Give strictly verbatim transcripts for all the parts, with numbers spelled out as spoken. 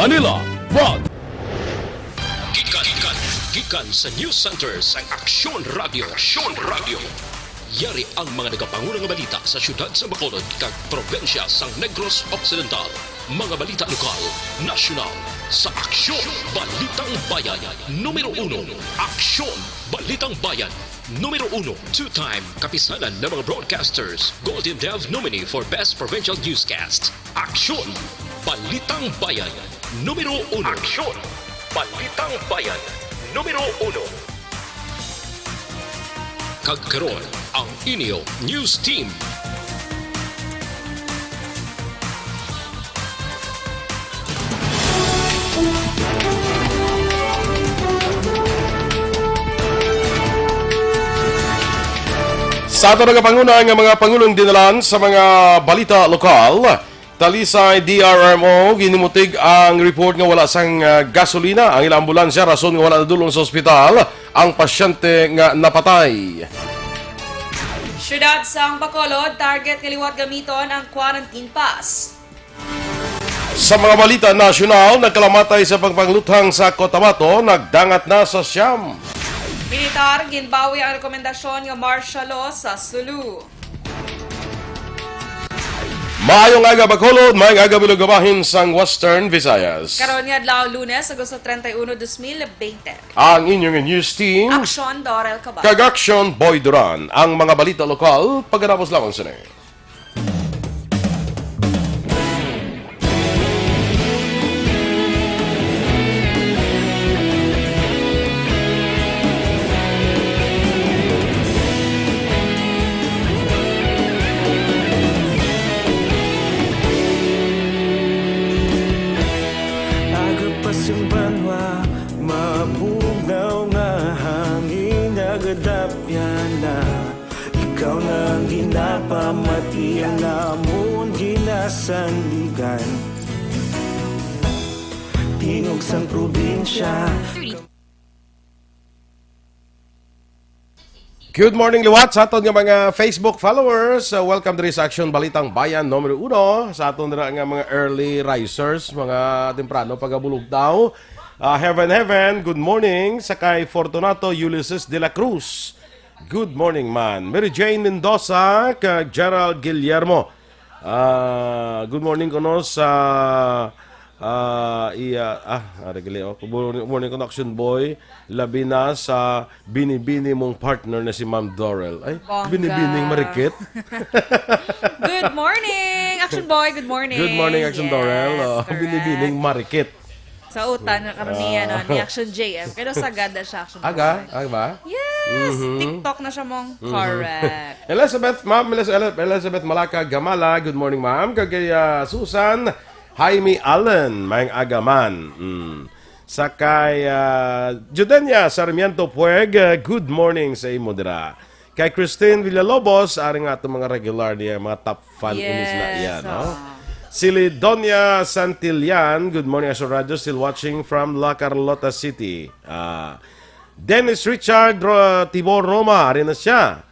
Manila, Rod. Gikan, gikan, gikan sa News Center sang Aksyon Radio. Aksyon Radio. Yari ang mga nagapangulo nga balita sa siyudad sa Bacolod kag probinsya sang Negros Occidental. Mga balita lokal, nasyonal, sa Aksyon Balitang Bayan. Numero uno, Aksyon Balitang Bayan. Numero uno, two-time Kapisanan ng mga Broadcasters Golden Dove nominee for Best Provincial Newscast. Aksyon Balitang Bayan. Numero uno. Aksyon Balitang Bayan. Numero uno. Kag karon, ang inyo news team. Sa ato nagapanguna nga mga pangulong dinalan sa mga balita lokal, Talisay D R M O, ginimutig ang report nga wala sang, ah, gasolina ang ilang ambulansya, rason nga wala nadul-ong sa ospital ang pasyente nga napatay. Siyudad sang Bacolod, target nga liwat gamiton ang quarantine pass. Sa mga balita nasyonal, nagkalamatay sa pagpangluthang sa Cotabato, nagdangat na sa siyam. Militar, ginbawi ang rekomendasyon nga martial law sa Sulu. Maayong aga, Bacolod. Maayong aga, bilog nga bahin sang Western Visayas. Karon nga adlaw, Lunes, Agosto treinta y uno, dos mil veinte. Ang inyong news team, Aksyon Dorel Cabal. Kag Aksyon Boy Duran. Ang mga balita lokal, pagkatapos lamang sini. Aga pa sing banwa, mabugnaw nga hangin, nagadapyan na. Ikaw na ang ginapamati, ang amon ginasandigan. Tingog sang probinsya. Good morning liwat sa aton nga mga Facebook followers. Uh, welcome diri sa Aksyon Balitang Bayan numero uno. Sa aton dira nga mga early risers, mga temprano pagabulugtaw. Uh, heaven, heaven, good morning. Sa kay Fortunato Ulysses de la Cruz. Good morning, man. Mary Jane Mendoza, kag Gerald Guillermo. Ah, good morning kuno sa, ah, iya, ah, ari gali, oh. Good morning, good morning kuno, Action Boy. Labi na sa binibini mong partner na si Ma'am Dorel. Ay, bongga. Binibining marikit. Good morning, Action Boy. Good morning. Good morning, Action Yes, Dorel. Oh, correct. Binibining marikit. Sa utan nga kami niya, no, ni Action J M. Pero sagad na siya, Action Aga? Boy. Aga ba? Yes! Mhm. TikTok na siya mong. Mhm. Correct. Elizabeth, Ma'am Eliz-, Eli-, Elizabeth Malaka Gamala, good morning, ma'am. Kag kay, ah, Susan Jaime Allen, maayong aga man. Mm. Sa kay, ah, Judenia Sarmiento Pueg, ah, good morning sa imo dira. Kay Christine Villalobos, ari nga ato mga regular niya, mga top fan ini sila. Yes, yan, no? Oh. Si Lidonia Santillan, good morning, Aso Radio, still watching from La Carlota City. Ah, Dennis Richard Ro-, Tibor Roma, ari na siya.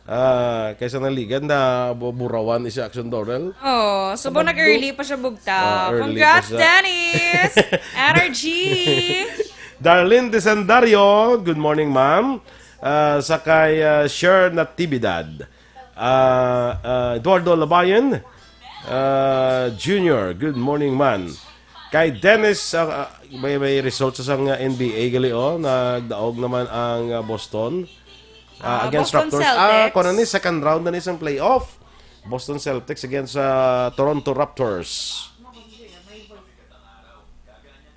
Ah, kaysa naligan na bu-, burawan ni si Action Dorel. Oh, so Ano nag-early bu-, pa siya bugta. Ah, early pa Congrats, siya. Dennis! Energy! Darlene Desandario, good morning, ma'am. Ah, sa kay, ah, Sher Natividad. Ah, ah, Eduardo Labayan, ah, Junior, good morning, man. Kay Dennis, ah, ah, may, may results sa sang, ah, N B A gali, oh, nagdaog naman ang, ah, Boston. Ah, Ah, against Boston Raptors. Ah, Celtics. Kuno ni, second round na ni sang playoff. Boston Celtics against, ah, Toronto Raptors.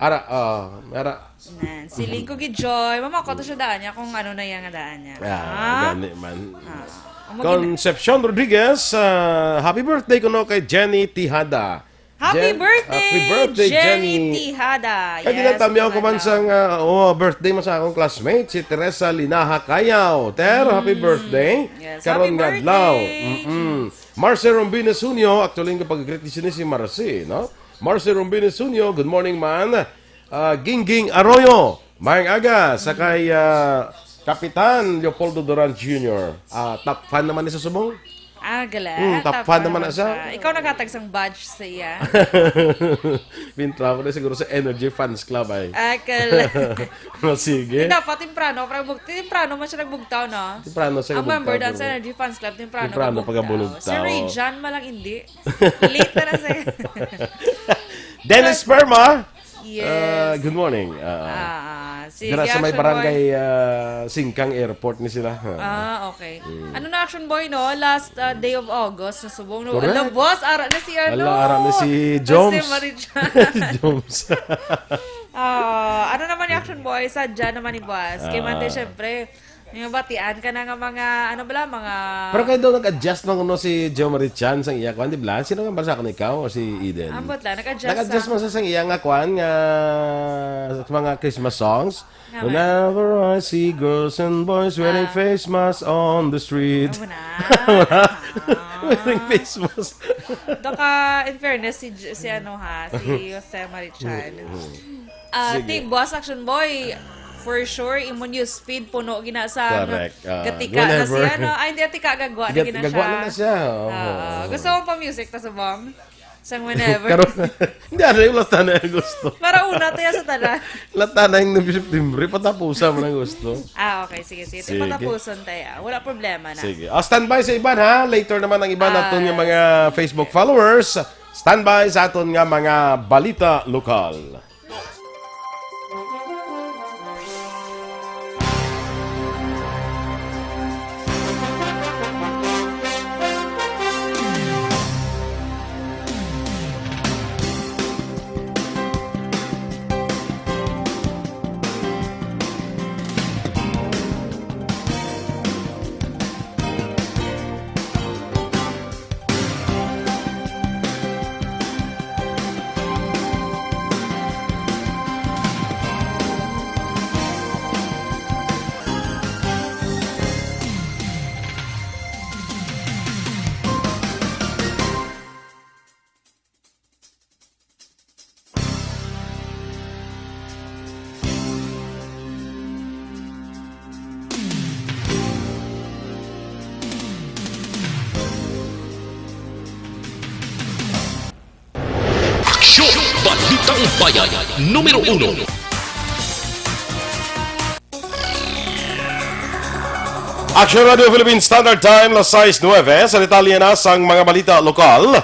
Ara, ah, ara. Nan, si Lingko Gijoy, mamako to siya daan niya kung ano na iya nga daan niya. Ah, Ah? Gani man. Ah. Amo gina- Concepcion Rodriguez, ah, happy birthday kuno kay Jenny Tijada. Happy Jen-, birthday, happy birthday, Jenny Jenny. Tijada. Ay, di Yes, na tamiyaw ko man Tijada. Sang, ah, oh, birthday man sa akong classmate, si Teresa Linaha Kayaw. Ter, happy Mm. birthday. Yes, Karon happy nga adlaw. birthday. Mm-mm. Marcy Rombines Junio, actually, ang pag-greet ni sini si Marcy, no? Marcy Rombines Junio, good morning, man. Ah, Gingging Arroyo, maayong aga. Sa kay, ah, Kapitan Leopoldo Duran Junior. Ah, top fan naman ni sa subong? Ah, gala. Hmm, top Top fan fan naman na naman siya. siya. Ikaw naghatag sang badge sa iya. Pintra ko na siguro sa Energy Fans Club ay. Ah, gala. Oh, sige. Hindi, dapat temprano, para bug-, temprano man siya nagbugtaw, no? Temprano siya Ang member nagbugtaw, dan sa pero Energy Fans Club, temprano temprano nagbugtaw. pagabulugtaw. Si Ray Jan malang hindi. Late na na siya. Dennis Perma. Yes. Ah, good morning. Ah, Ah, sige, dira sa may Action Boy. barangay, ah, Singkang Airport ni sila. Ah, okay. Mm. Ano na, Action Boy, no? Last, ah, day of August na subong, no? Correct. Ala, boss, ara na si, ano? Ala, ara na si Joms. Si Marijan. Si Joms. Ah, ano naman ni Action Boy? Sadya naman ni boss. Kay Ah. Monday, syempre, may mabatian ka na nga mga, ano bala, mga Pero kayo daw nag-adjust man kuno si Jo Marie Chan sang iya kwan, di ba? Sino nga bala sa akon, ikaw o si Eden? Ambot lang, nag-adjust Nag-adjust sa man sa sang iya nga kwan, nga sa mga Christmas songs. Nga man. Whenever I see girls and boys wearing Ah. face masks on the street. Amo na. Wearing Ah. face mask. Doka, in fairness, si J-, si ano ha, si Jose Marichan. Mm, mm. Ah, Sige. Ti, Boss Action Boy, for sure, imo news feed puno gina sa, ano, Correct. Ah, gatika na whenever. siya, no? Ay, hindi, gatika, gagwa na Gat-, gina gagwa siya. na na siya, oo. Oo. Gusto mo pa music ta subong? Sang whenever. Karon, hindi, ano yung lata na yung gusto? Para una, tayo sa tanan. Lata na yung September, patapusan mo ng gusto. Ah, okay. Sige, sige. Sige. Patapusan tayo. Wala problema na. Sige. Ah, standby sa iban, ha? Later naman ang iban Ah, naton nga mga sige. Facebook followers. Standby sa aton nga mga balita lokal. Aksyon! Balitang Bayan, numero uno. Action Radio Philippine Standard Time, las sais nuebe. Sa detalye na sang mga balita lokal,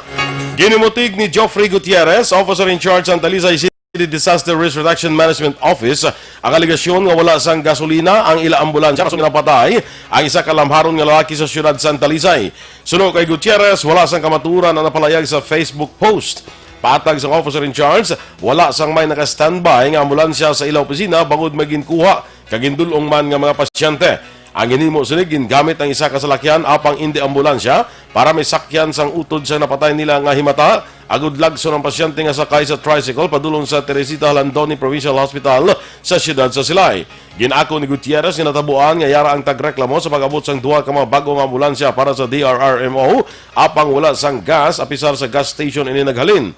ginimutig ni Geoffrey Gutierrez, Officer in Charge sa Talisay City Disaster Risk Reduction Management Office, ang alegasyon nga wala sang gasolina ang ila ambulansya, rason nga napatay ang isa ka lamharon nga lalaki sa siyudad sa Talisay. Suno kay Gutierrez, wala sang kamatuoran ang napalayag sa Facebook post. Patag sang Officer in Charge, wala sang may naka-standby nga ambulansya sa ila opisina bangod may ginkuha kag gindul-ong man nga mga pasyente. Ang ginhimo sini, gingamit ang isa ka salakyan apang indi ambulansya para may sakyan sang utod sang napatay nila nga himata, agud lagson ang pasyente nga sakay sa tricycle padulong sa Teresita Jalandoni Provincial Hospital sa siyudad sa Silay. Gin-ako ni Gutierrez nga natabuan nga yara ang tagreklamo sa pag-abot sang duha ka mga bag-o nga ambulansya para sa D R R M O, apang wala sang gas, apisar sa gas station ini naghalin.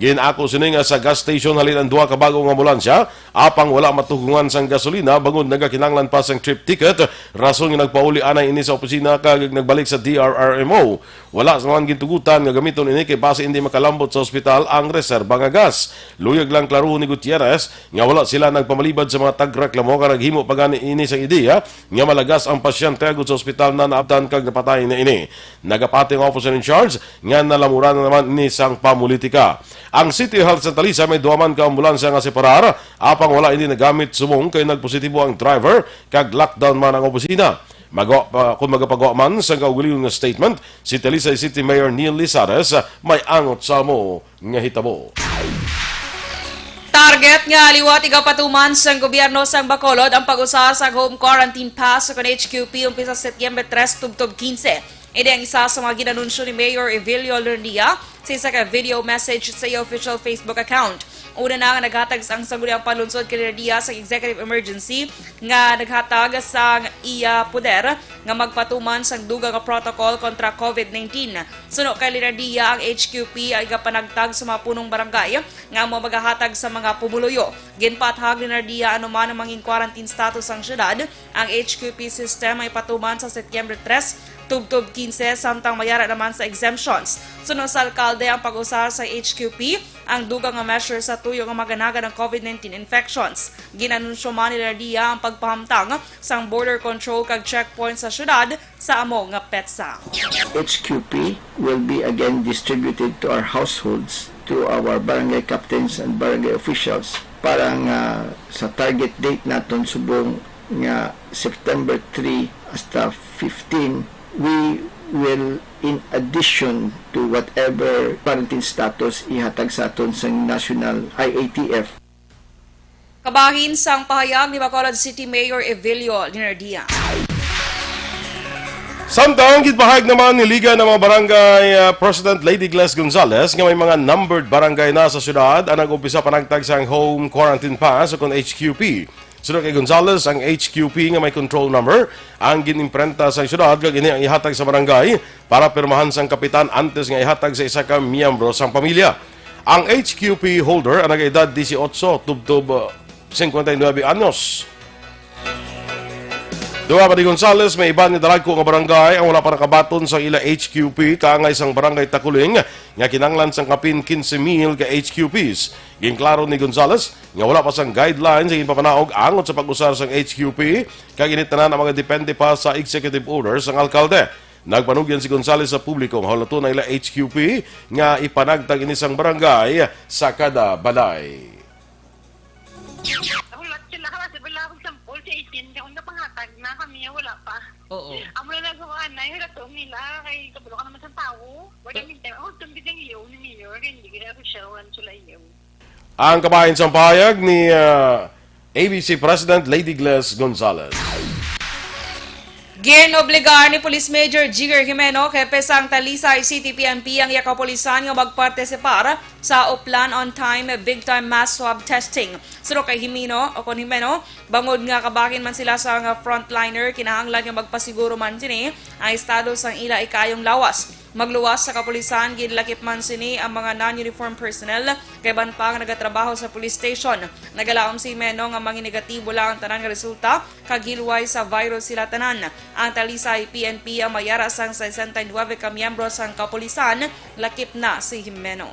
Gin-ako sini nga sa gas station halin ang duha ka bag-o nga ambulansya, apang wala matugongan sang gasolina bangod nagakinahanglan pa sang trip ticket, rason nga nagpauli anay ini sa opisina kag nagbalik sa D R R M O. Wala sa man gintugutan nga gamiton ini kay basi indi makalambot sa ospital ang reserba nga gas. Luyag lang klaruhon ni Gutierrez nga wala sila nagpamalibad sa mga tagreklamo kag naghimo pa gani ini sang ideya nga malagas ang pasyente agud sa ospital na naabtan kag napatay na ini. Nagapati ang officer in charge nga nalamuran na naman ini sang pamulitika. Ang City Health sa Talisay may duha man ka ambulansya nga separar, apang wala ini nagamit subong kay nagpositibo ang driver kag lockdown man ang opisina. Magawa pa, kung magapagawa man sang kaugalingon nga statement si Talisay City Mayor Neil Lizares, may angot sa amo nga hitabo. Target nga liwat igapatuman sang gobyerno sang Bacolod ang pag-usa sa home quarantine pass sa H Q P umpisa sa Setyembre tres tubtob kinse. Ini ang isa sa mga ginanunsyo ni Mayor Evelio Lorendia sa isa ka video message sa iya official Facebook account. Una na nga naghatag ang Sangguniang Panlunsod kay Lorendia sa executive emergency nga naghatag sa iya poder nga magpatuman sang dugang nga protocol kontra COVID nineteen. Suno kay Lorendia, ang H Q P ang igapanagtag sa mga punong barangay nga amo magahatag sa mga pumuluyo. Ginpathag ni Lorendia ano man ang mangin quarantine status sang syudad, ang H Q P system ay patuman sa Setyembre tres tubtob quince, samtang may ara naman sa exemptions. Suno sa alkalde ang pag-usar sa H Q P, ang dugang nga measure sa tuyo nga maganagan ang COVID nineteen infections. Gin-anunsyo man ni Lardia ang pagpahamtang sang border control kag checkpoint sa syudad sa amo nga petsa. H Q P will be again distributed to our households, to our barangay captains and barangay officials, para nga sa target date naton subong nga September three hasta fifteen, we will, in addition to whatever quarantine status ihatag sa aton sa national I A T F, Kabahin sang pahayag ni Bacolod City Mayor Evelio Linardia. Samtang gipahayag naman ni Liga ng mga Barangay ah, President Lady Gles Gonzales nga may mga numbered barangay na sa syudad ang nag-umpisa panagtag sang home quarantine pass o kon H Q P. Suno kay Gonzales, ang H Q P nga may control number ang gin-imprenta sang syudad kag ini ang ihatag sa barangay para pirmahan sang kapitan antes nga ihatag sa isa ka miyembro sang pamilya. Ang H Q P holder ang nag-edad dieciocho tubtob uh, cincuenta y nueve anyos. Duha pa ni Gonzales, may iban nga dalagko nga barangay ang wala pa nakabaton sa ila H Q P, kaangay sang barangay Takuling nga kinanglan sang kapin quince mil ka H Q Ps. Ginklaro ni Gonzales nga wala pa sang guidelines nga ginpapanaog angot sa pag-usar sang H Q P, kag ini tanan ang mga depende pa sa executive order sang alkalde. Nagpanugyan si Gonzales sa publiko nga hulaton ang ila H Q P nga ipanagtag ini sang barangay sa kada balay. Hulat sila kasi wala akong sampol sa isin. Kaya kung napangatag na kami, wala pa. Oo. Amo na nagawa na, hulaton nila. Kay kabalo ka naman sa tao. Wala yung time. Oh, itong bidang iyo ni Mayor. Hindi ka na siya. Wala sila iyo. Ang kabahin sang pahayag ni ah, A B C President Lady Gles Gonzales. Ginobligar ni Police Major Jigger Jimeno, hepe sang Talisay City P N P, ang iya kapulisan nga magpartisipar sa Oplan on Time Big Time Mass Swab Testing. Suno kay Jimeno, o kon Jimeno, bangod nga kabahin man sila sa nga frontliner, kinahanglan nga magpasiguro man sini ang estado sang ila ikayong lawas. Magluwas sa kapulisan, ginlakip man sini ang mga non-uniform personnel kay ban pa nga nagatrabaho sa police station. Nagalaom si Jimeno nga manginegatibo lang ang tanan nga resulta kag hilway sa virus sila tanan. Ang Talisay P N P ang may ara sang sesenta y nuebe ka miyembro sang kapulisan, lakip na si Jimeno.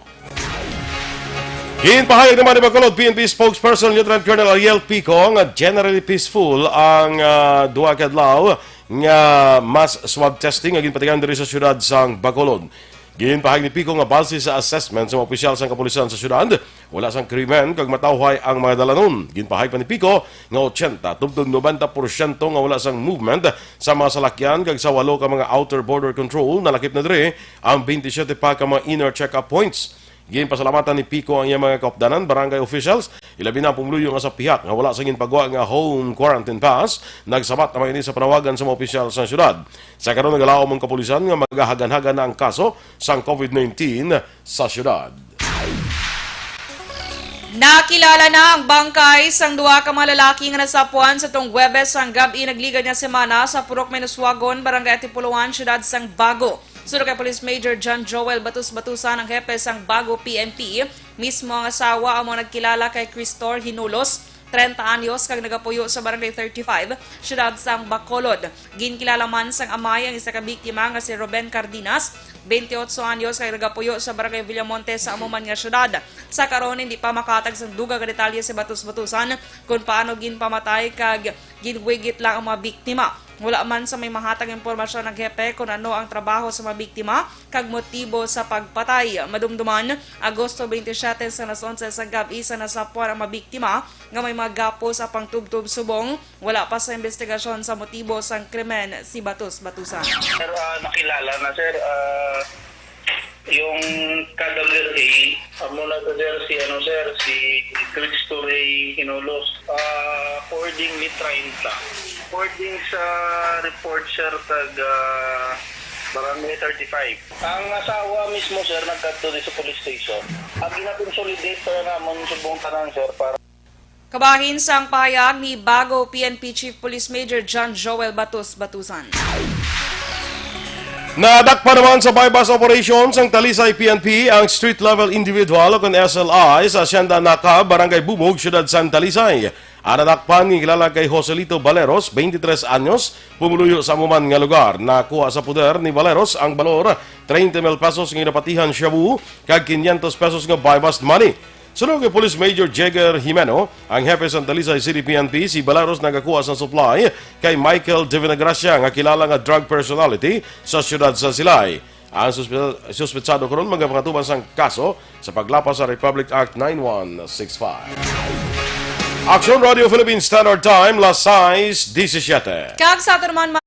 Ginpahayag naman ni Bacolod P N P spokesperson Lieutenant Colonel Ariel Pico nga generally peaceful ang ah, duha ka adlaw nga mass swab testing nga ginpatigayon diri sa siyudad sang Bacolod. Ginpahayag ni Pico nga base sa assessment sa mga opisyal sang kapulisan sa siyudad, wala sang krimen kag matawhay ang mga dalanon. Ginpahayag pa ni Pico nga ochenta tubtob nobenta porsyento nga wala sang movement sa mga salakyan kag sa walo ka mga outer border control nalakip na diri ang twenty-seven pa ka mga inner check-up points. Ginpasalamatan ni Pico ang iyang mga kaupdanan, barangay officials, ilabi na ang pumuluyo nga sa pihak nga wala sa ginpagwa nga home quarantine pass. Nagsabat naman ini sa panawagan sa mga opisyal sa siyudad. Sa karon, nagalaom ang kapulisan nga magahaganhagan na ang kaso sang COVID nineteen sa siyudad. Nakilala na ang bangkay sang duha ka mga lalaki nga nasapuan sa tong Huwebes sang gab-i nagligad nga semana sa Purok Menuswagon, Barangay Antipuluan, siyudad sang Bago. Suno kay Police Major John Joel Batus Batusan, ang hepe sang Bago P N P, mismo ang asawa amo nagkilala kay Cristor Hinulos, treinta anyos, kag nagapuyo sa Barangay thirty-five, siyudad sang Bacolod. Ginkilala man sang amay ang isa ka biktima nga si Ruben Cardenas, twenty-eight anyos, kag nagapuyo sa Barangay Villamonte sa amo man nga siyudad. Sa karon, hindi pa makahatag sang dugang nga detalye si Batus Batusan kung paano ginpamatay kag ginwigit lang ang mga biktima. Wala man sa may mahatag impormasyon ang hepe kung ano ang trabaho sa mga biktima kag motibo sa pagpatay. Madumduman, Agosto twenty-seven sa alas onse sang gab-i sa nasapuan ang mga biktima nga may mga gapos apang tubtob subong wala pa sa investigasyon sa motibo sang krimen si Batus Batusan. Sir, ah, nakilala na, sir. Ah, yung K W A, amo na to, sir, si, ano, sir, si Cristo Rey Hinulos. Ah, accordingly, treinta. According sa report, sir, taga Barangay thirty-five. Ang asawa mismo, sir, nagkadto di sa police station. Ang gina-consolidate pa namon subong tanan, sir, para Kabahin sang pahayag ni Bago P N P Chief Police Major John Joel Batus Batusan. Nadakpan naman sa buy-bust operation sang Talisay P N P ang street level individual o kon S L I sa Hacienda Naka, Barangay Bumog, Siyudad sang Talisay. Ang nadakpan ginkilala kay Joselito Valeros, twenty-three anyos, pumuluyo sa amo man nga lugar. Nakuha sa poder ni Valeros ang balor treinta mil pesos nga ginapatihan shabu kag quinientos pesos nga buy-bust money. Suno kay Police Major Jagger Jimeno, ang hepe sa Talisay City P N P, si Valeros nagakuha sa supply kay Michael Divinagracia nga kilala nga drug personality sa siyudad sa Silay. Ang suspe-, suspetsado karon magapangatuban sang kaso sa paglapas sa Republic Act nine one six five. Action Radio Philippine Standard Time, las sais disisiete. Kag sa aton naman,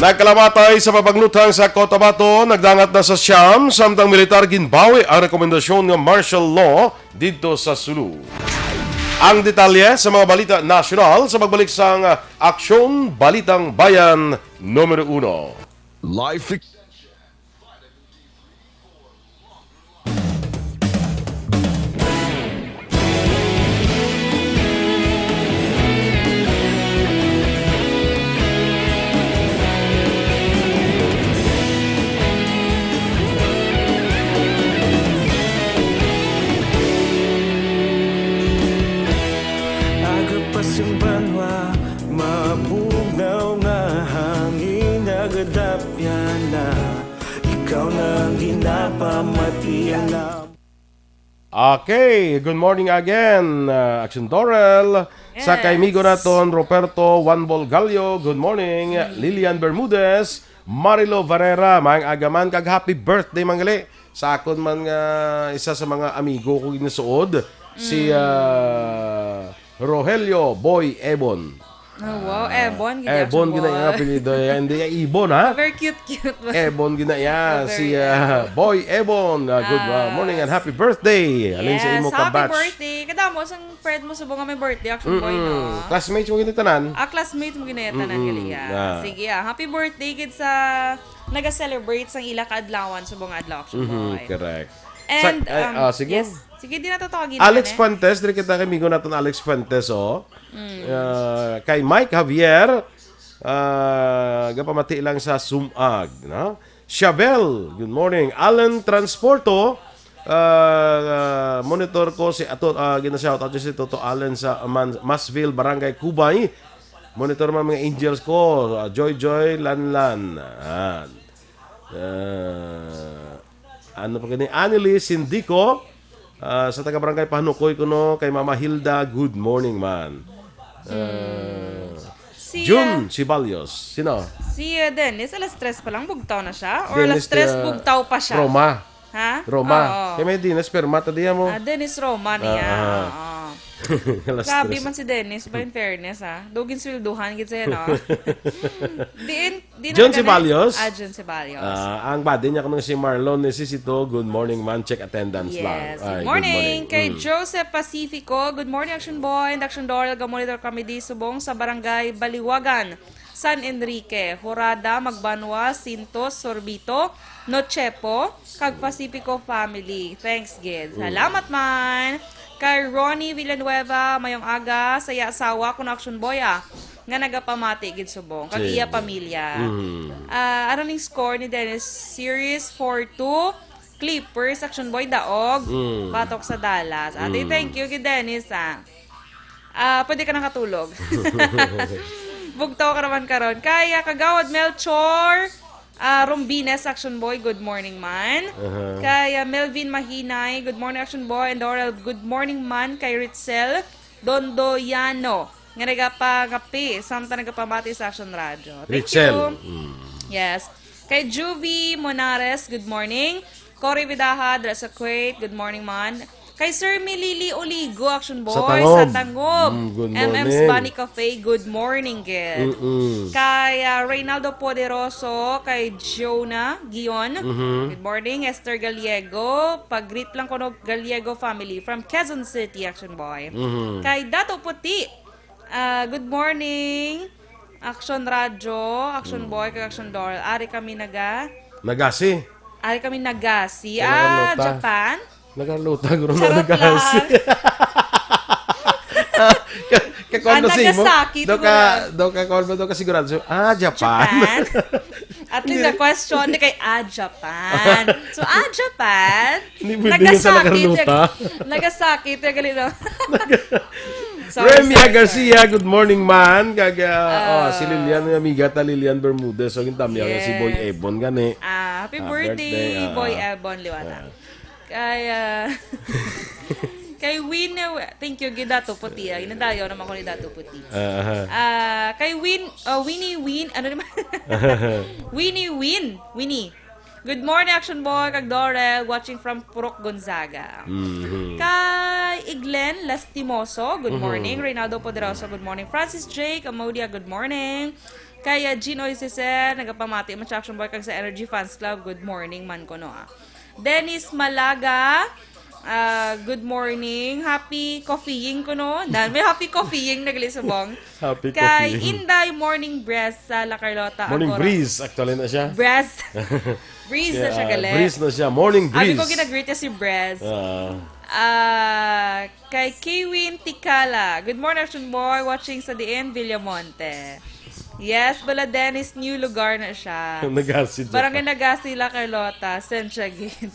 Nagkalamatay sa pagpanglutang sa Cotabato, nagdangat na sa siyam, samtang militar ginbawi ang rekomendasyon nga martial law didto sa Sulu. Ang detalye sa mga balita nasyonal sa pagbalik sang Aksyon Balitang Bayan numero uno. Life Aga pa sing banwa, mabugnaw nga hangin, nagadapyan na. Ikaw na ang ginapamatian na. Okay, good morning again, uh, Action Dorel. Sa kay Yes. Migo naton, Roberto Juan Bolgallo, good morning. Lilian Bermudez, Marilo Varela, maayong aga man, kag happy birthday, man gali. Sa akon man nga isa sa mga amigo ko ginasuod, si, ah, Rogelio Boy Ebon. Oh, wow. Ah, Ebon, gid Ebon ang gina iya buwan. Apelyido. Hindi iya Ibon, ha? Very cute, cute. Ebon gina iya. Very si, ah, Ebon. Boy Ebon. Ah, good, ah, morning and Yes. happy birthday. Halin sa Yes, imo ka happy batch. Birthday. Kadamo sang friend mo subong nga may birthday, Action Boy, Mm-mm. no? Classmates mo gina tanan? Ah, classmate mo gina tanan, Mm-mm. Gali, ah. Ah. Sige, ah. Happy birthday gid sa naga-celebrate sang ila kaadlawan subong nga adlaw, Action Mhm, Boy. Correct. And, Sa-, ay, um, ah, sige. Yes. Sige, di na to tawagin Alex na, eh. Fuentes, diri kita kay amigo naton Alex Fuentes, oh. Mm. Ah, kay Mike Javier, ah, gapamati lang sa Sumag, no? Shabel, good morning. Alan Transporto, ah, ah, monitor ko si Ato, ah, gina-shout out si Toto Allen sa Man-, Masville, Barangay Cubay. Monitor man mga angels ko, ah, Joy Joy, Lan Lan. Ah. Ah, ano pa gani? Anili Sindico, ah, sa taga Barangay Pahanukoy kuno kay Mama Hilda, good morning, man. Ah, Si, June ah, Sibalios. Sino? Si, ah, Dennis, alas tres pa lang, bugtaw na siya? Or Dennis, alas tres, ah, bugtaw pa siya? Roma. Ha? Roma. Oo. Kay may Dennis, perma ta diya mo. Ah, Dennis Roma niya. Ah, ah. Oo. Alas Grabe tres. Man si Dennis, ba, in fairness, ha? Dugin swelduhan, gid siya, no? Diin, di na John nagana- Ceballos? Ah, John Ceballos. Ah, ang body niya kuno si Marlon Necesito. Good morning, man. Check attendance Yes. lang. Ay, Good morning. Kay Mm. Joseph Pacifico. Good morning, Action Boy and Action Doral. Gamonitor kami di subong sa barangay Baliwagan, San Enrique, Jurada, Magbanwa, Sintos, Sorbito, Nochepo, kag Pacifico family. Thanks, gid. Mm. Salamat man. Kay Ronnie Villanueva, mayong aga, sa iya asawa, kuno Action Boy, ah, nga nagapamati gid subong, kag Sige. iya pamilya. Mm. Ah, ano ning score ni Dennis? Series four two, Clippers, Action Boy, Daog, Mm. batok sa Dallas. Ate, Mm. thank you, gid Dennis, ah. Ah, pwede ka nakatulog. Bugtaw ka naman karon. Kaya Kagawad Melchor, ah, Rombines, Action Boy, good morning man. Aha. Kaya Melvin Mahinay, good morning, Action Boy. And Doral, good morning man. Kay Ritzel Dondoyano, nga nagapangape, samtang nagapamati sa Action Radio. Thank Ritzel. you. Mm. Yes. Kay Juvie Monares, good morning. Cory Vidaja, dra sa Kuwait, good morning man. Kay Sir Milili Oligo, Action Boy, Sa Tangub. sa Tangub. Mm, good M M's morning. Bunny Cafe, good morning, gid. Mm-mm. Kay, ah, Reynaldo Poderoso, kay Jonah Gion, Mhm. good morning. Esther Gallego, pag-greet lang kuno Gallego family from Quezon City, Action Boy. Mhm. Kay Dato Puti, ah, good morning. Action Radio, Action Mm. Boy, kag Action Doll. Ari kami naga Nagasi. Ari kami nagasi. Kaya Ah, nakaluta. Japan? Nakaluta, guro, Charot nagasi. lang. Ka-, ka-, Ah, kuwan ba si imo? Nagasaki, Daw ka, guro. daw ka, kuwan ba, daw ka sigurado. So, ah, Japan. Japan? At least Hindi. the question, di kay, ah, Japan. So, ah, Japan? Hindi pwede nga sa Nagasaki, Nakaluta. nag-, nagasaki, tayo gali, no? Sorry, Remia sorry, Garcia, sorry. good morning, man. Kag, ah, Ah. oh, si Lilian, yung amiga ta, Lilian Bermudez. So, yung tami, si Boy Yes. Ebon, gani. Ah, happy Ah, birthday, birthday, ah. Boy Ebon Liwata. Ah. Kay, ah, kay Win, thank you, gid Dato Puti, ah. Ginadayaw naman ko ni Dato Puti. Ah, aha. Ah, kay Win, ah, Winnie Win, ano naman? Winnie Win, Winnie. Good morning, Action Boy, kag Dorel, watching from Purok, Gonzaga. Mhm. Kay Iglen Lastimoso, good Mhm. morning. Reynaldo Poderoso, good morning. Francis J. Camodia, good morning. Kay, ah, Gino Isise, nagapamati man sa Action Boy kag sa Energy Fans Club, good morning man kuno, ah. Dennis Malaga, ah, good morning. Happy coffeeing kuno. Dan, may happy coffeeing na gali subong. Happy Kay coffeeing. Inday Morning Breeze sa La Carlota, Morning Agora. Breeze, actually na siya. Breeze. Breeze na siya, Yeah, gali. breeze na siya. Morning Abi ko breeze. ginagreet niya si Breeze. Ah. Ah, kay Kiwin Tikala. Good morning, Action Boy. Watching sa diin, Villamonte. Yes, bala Dennis, new lugar na siya. Nagasi, Japan. Barangay Nagasi, La Carlota, Sensiagin.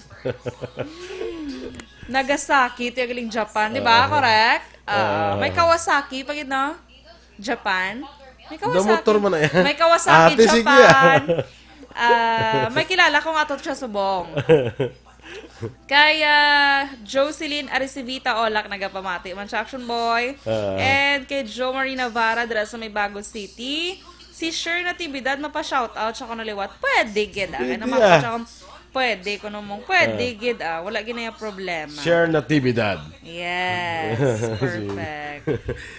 Nagasaki, tiya galing Japan, di ba? Ah. Correct? Ah, Ah. may Kawasaki pa gid, no? Japan? May Kawasaki. Da motor man na yan. May Kawasaki, Ate, sige, Japan. ah. Ah, may kilala kong ato siya subong. Kay, ah, Jocelyn Aricivita Olak, nagapamati man siya, Action Boy. Ah. And kay Jo Marie Navarra, dira sa may Bago City. Si Sher Natividad, mapa-shoutout siya kuno liwat. Pwede gid, ah. Kaya Pwede, naman ko ah. siya kung pwede kuno mong, pwede Ah. gid, ah. Wala gid na yung problema. Sher Natividad. Yes, perfect.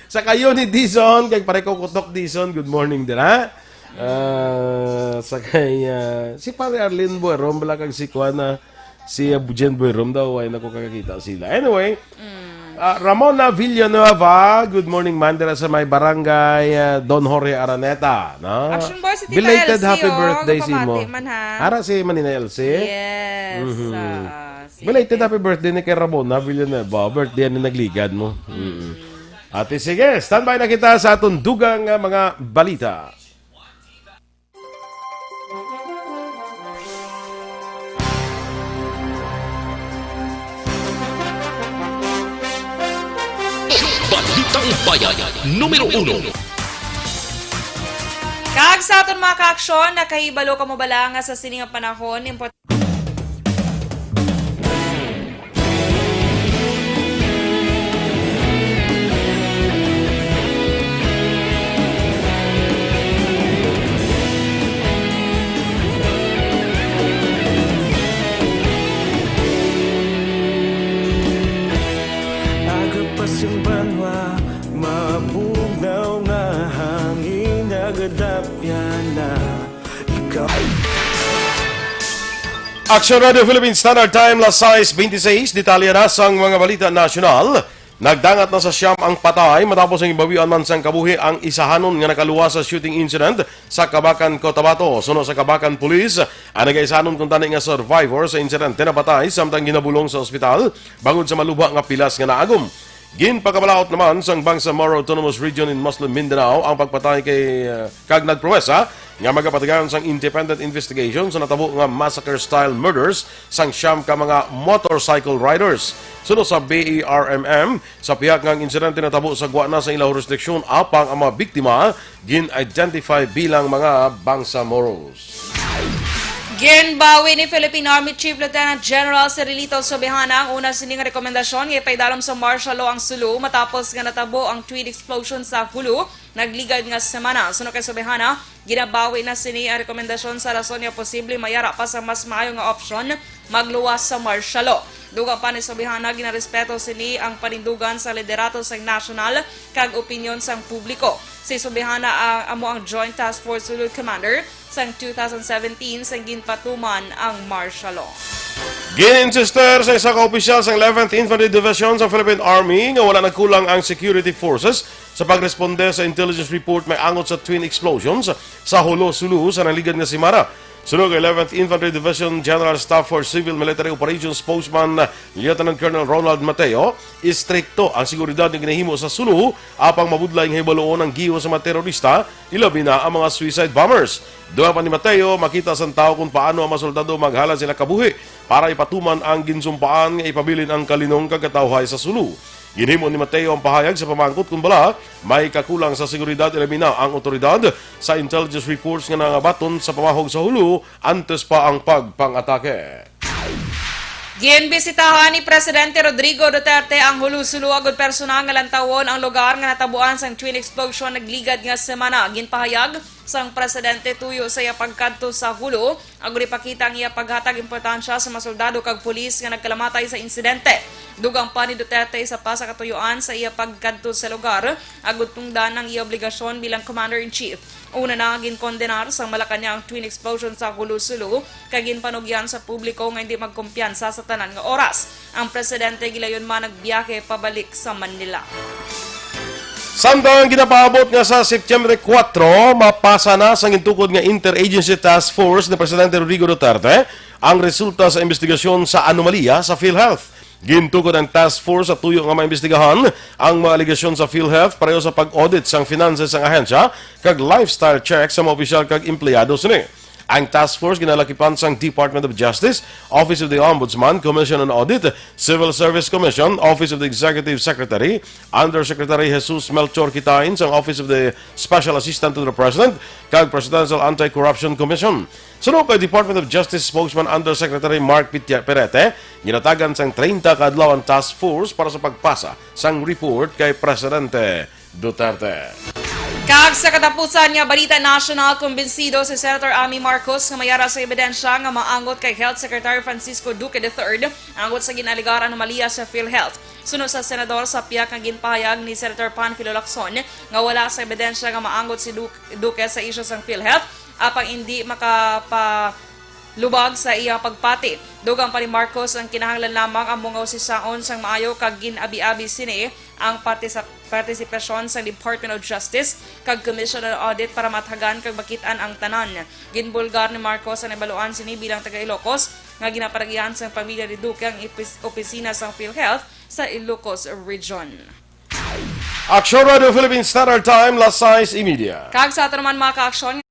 Sa kayo ni Dizon, kay pare ko Kutok Dizon, good morning dira. Ah, sa kay, ah, si Pare Arlene Buerom, bala kag si Kuan, ah, si, ah, Jen Buerom daw, ay nako kakakita sila. Anyway, Mm. ah, Ramona Villanueva, good morning man, dira sa may barangay, ah, Don Jorge Araneta, no? Action Boy, si Tita Belated Elsie, happy oh, birthday sa imo. Kapamati man, ha? Ara si Manina Elsie? Yes, Mhm. ah, si Belated Tita happy birthday ni kay Ramona Villanueva. Birthday ni nagligad mo. Mm. Mm. Ate, sige, standby na kita sa atong dugang nga mga balita. Balitang Bayan, numero uno. Kag sa Aton mga kaaksyon, nakahibalo kamo bala nga sa sini nga panahon, import- Aga pa sing banwa, mabugnaw nga hangin, nagadapyan na ikaw. Action Radio Philippine Standard Time, las sais bente seis. Detalye na sang mga balita nasyonal. Nagdangat na sa siyam ang patay matapos ang ibawian man sang kabuhi ang isahanon nga nakaluwas sa shooting incident sa Kabacan, Cotabato. Suno sa Kabacan Police, ang nagaisahanon kuntani nga survivor sa insidente napatay samtang ginabulong sa ospital bangod sa malubha nga pilas nga naagom. Ginpakabalaod naman sang Bangsamoro Autonomous Region in Muslim Mindanao ang pagpatay kay, uh, kag nagpromesa nga magapatigayon sang independent investigation sa natabo nga massacre-style murders sang siyam ka mga motorcycle riders. Suno sa B E R M M, sa pihak nga ang insidente natabo sa gwa na sa ila jurisdiksyon, apang ang mga biktima gin-identify bilang mga Bangsamoros. Ginbawi ni Philippine Army Chief Lieutenant General Cirilito Sobihana ang una sining rekomendasyon nga ipaidalom sa martial law ang Sulu matapos nga natabo ang twin explosion sa Julu nagligad nga semana. Suno kay Sobihana, ginabawi na sini ang rekomendasyon sa rason nga posible mayara pa sa mas maayo nga opsyon, magluwas sa martial law. Dugang pa ni Sobihana, ginarespeto sini ang panindugan sa liderato sa nasyonal kag opinyon sang publiko. Si Sobihana ang, amo ang Joint Task Force Sulu Commander sang two thousand seventeen sang ginpatuman ang martial law. Gin-insister sa isa ka opisyal sang eleventh Infantry Division sa Philippine Army nga wala nagkulang ang security forces sa pagresponde sa intelligence report may angot sa twin explosions sa Jolo, Sulu sa nagligad nga semana. Suno kay eleventh Infantry Division General Staff for Civil Military Operations spokesman Lieutenant Colonel Ronald Mateo, istrikto ang seguridad nga ginahimo sa Sulu, apang mabudlay nga hibaluon ang giho sa mga terorista, ilabi na ang mga suicide bombers. Dugang pa ni Mateo, makita sang tawo kung paano ang mga soldado maghalad sila kabuhi para ipatuman ang ginsumpaan nga ipabilin ang kalinong kag katawhay sa Sulu. Ginhimo ni Mateo ang pahayag sa pamangkot kon bala may kakulang sa seguridad, ilabi na ang awtoridad sa intelligence reports nga nangabaton sa pamahog sa Jolo antes pa ang pagpang-atake. Ginbisitahan ni Presidente Rodrigo Duterte ang Jolo, Sulu agud personal nga lantawon ang lugar nga natabuan sang twin explosion nagligad nga semana. Ginpahayag sang presidente tuyo sa iya pagkadto sa Jolo, agud ipakita ang iya paghatag importansya sa mga soldado kag pulis nga nagkalamatay sa insidente. Dugang pa ni Duterte, isa pa sa katuyoan sa iya pagkadto sa lugar, agud tungdan ang iya obligasyon bilang Commander-in-Chief. Una na, ginkondenar sang Malacañang ang twin explosion sa Jolo, Sulu, kag ginpanugyan sa publiko nga hindi magkumpiyansa sa tanan nga oras. Ang presidente gilayon man nagbiyahe pabalik sa Manila. Samtang ginapaabot nga sa Septyembre kuwatro, mapasa na sang gintukod nga Interagency Task Force ni Presidente Rodrigo Duterte ang resulta sa investigasyon sa anomalya sa PhilHealth. Gintukod ang task force sa tuyo nga maimbestigahan ang mga alegasyon sa PhilHealth pareho sa pag-audit sang finances sang ahensya kag lifestyle check sa mga opisyal kag empleyado sini. Ang task force ginalakipan sang Department of Justice, Office of the Ombudsman, Commission on Audit, Civil Service Commission, Office of the Executive Secretary, Undersecretary Jesus Melchor Kitain sang Office of the Special Assistant to the President, kag Presidential Anti-Corruption Commission. Suno kay Department of Justice spokesman Undersecretary Mark Pitia-, Perete, ginatagan sang treinta ka adlaw ang task force para sa pagpasa sang report kay Presidente Duterte. Kag sa katapusan nga balita nasyonal, kumbinsido si Senator Amy Marcos nga mayara sa ebidensya nga maangot kay Health Secretary Francisco Duque the third angot sa gin-alegar anomalya sa PhilHealth. Suno sa senador, sa pihak nga ginpahayag ni Senator Panfilo Lacson nga wala sa ebidensya nga maangot si Du-, Duque sa isyu sang PhilHealth, apang indi makapa-, lubag sa iya pagpati. Dugang pa ni Marcos, ang kinahanglan lamang amo nga usisaon sang maayo kag gin-abi-abi sini ang partisa-, partisipasyon sang Department of Justice kag Commission on Audit para mathagan kag makit-an ang tanan. Ginbulgar ni Marcos ang nabaluan sini bilang taga Ilocos nga ginaparagihan sang pamilya ni Duque ang ipis-, opisina sang PhilHealth sa Ilocos Region. Action Radio Philippine Standard Time, las sais y media. Kag sa aton naman mga kaaksyon,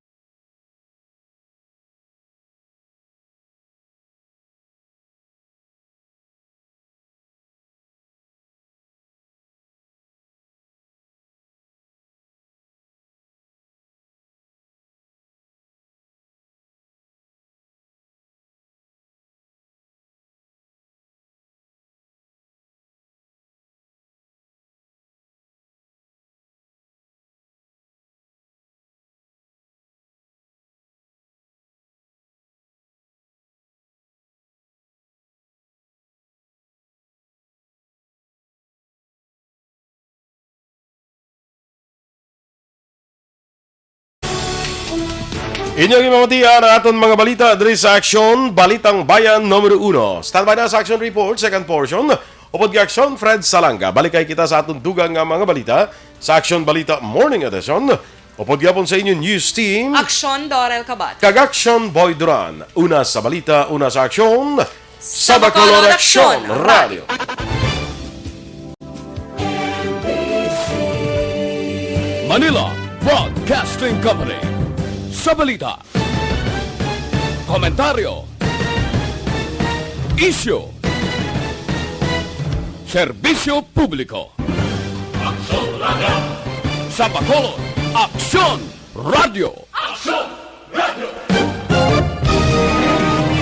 Inyo gimamatian ang aton mga balita diri sa Aksyon, Balitang Bayan numero uno. Standby na sa Aksyon Report, second portion. Upod kay Aksyon, Fred Salanga. Balikay kita sa aton dugang nga mga balita sa Aksyon Balita Morning Edition. Upod gyapon sa inyo news team. Aksyon, Dorel Kabat. Kag Aksyon, Boy Duran. Una sa balita, una sa aksyon. Sa Bacolod Aksyon Radio. Manila Broadcasting Company. Sa balita, komentaryo, isyu, serbisyo publiko. Aksyon Radio. Sa Bacolod, Aksyon Radio. Aksyon!